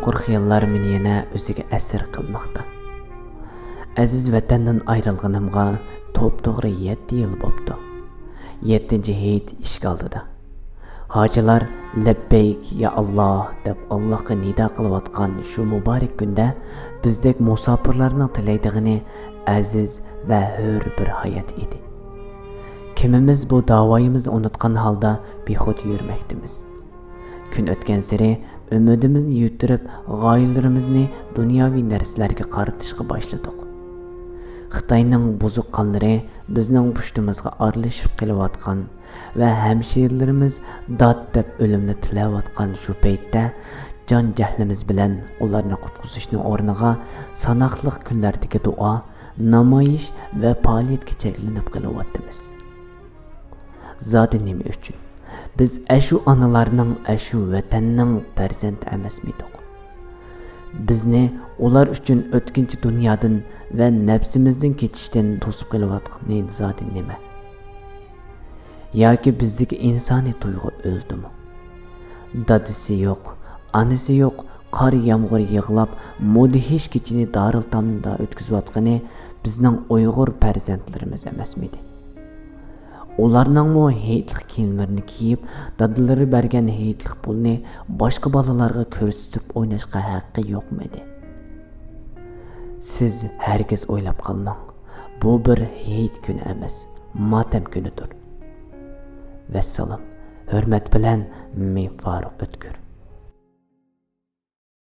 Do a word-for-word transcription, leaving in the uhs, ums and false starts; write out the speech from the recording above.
چوڭقۇر خىياللار مېنى يەنە ئۆزىگە ئەسىر قىلماقتا. ئەزىز ۋەتەندىن ئايرىلغىنىمغا توپتوغرا يەتتە يىل بوپتۇ. يەتتىنچى ھېيت ئىشىك ئالدىدا. ھاجىلار «لەببەيك يا ئاللا» دەپ ئاللاغا نىدا قىلىۋاتقان شۇ مۇبارەك كۈندە بىزدەك مۇساپىرلارنىڭ تىلەيدىغىنى ئەزىز ۋە ھۆر بىر ھايات ئىدى. كېمىمىز بۇ داۋايىمىزنى ئۇنتۇغان ھالدا بىخۇد يۈرمەكتىمىز. كۈن ئۆتكەنسېرى ئۈمىدىمىزنى يىتتۈرۈپ، غايىلىرىمىزنى دۇنياۋى نەرسىلەرگە قارىتىشقا باشلىدۇق. خىتاينىڭ بۇزۇق قانلىرى بىزنىڭ پۇشتىمىزغا ئارىلىشىپ قېلىۋاتقان ۋە ھەمشىرىلىرىمىز داد دەپ ئۆلۈمنى تىلەۋاتقان شۇ پەيتتە، جان جەھلىمىز بىلەن ئۇلارنى قۇتقۇزۇشنىڭ ئورنىغا ساناقلىق كۈنلەردىكى دۇئا، نامايىش ۋە پائالىيەتكە چەكلىنىپ قېلىۋاتىمىز. زادى نېمە ئۈچۈن؟ بىز ئەشۇ ئانىلارنىڭ، ئەشۇ ۋەتەننىڭ پەرزەنتى ئەمەسمىدۇق؟ بىزنى ئۇلار ئۈچۈن ئۆتكۈنچى دۇنيادىن ۋە نەپسىمىزدىن كېچىشتىن توسۇپ قېلىۋاتقىنى زادى نېمە؟ ياكى بىزدىكى ئىنسانىي تۇيغۇ ئۆلدىمۇ؟ دادىسى يوق، ئانىسى يوق، قار يامغۇر يىغلاپ، مۇدھىش كېچىنى دارىلئېتامدا ئۆتكۈزۈۋاتقىنى بىزنىڭ ئۇيغۇر پەرزەنتلىرىمىز ئەمەسمىدى؟ ئۇلارنىڭمۇ ھېيتلىق كىيىملىرىنى كىيىپ، دادىلىرى بەرگەن ھېيتلىق پۇلنى باشقا بالىلارغا كۆرسىتىپ ئويناشقا ھەققى يوقمىدى؟ سىز ھەرگىز ئويلاپ قالماڭ، بۇ بىر ھېيت كۈنى ئەمەس، ماتەم كۈنىدۇر. ۋەسسالام. ھۆرمەت بىلەن، مې فاروق ئۆتكۈر.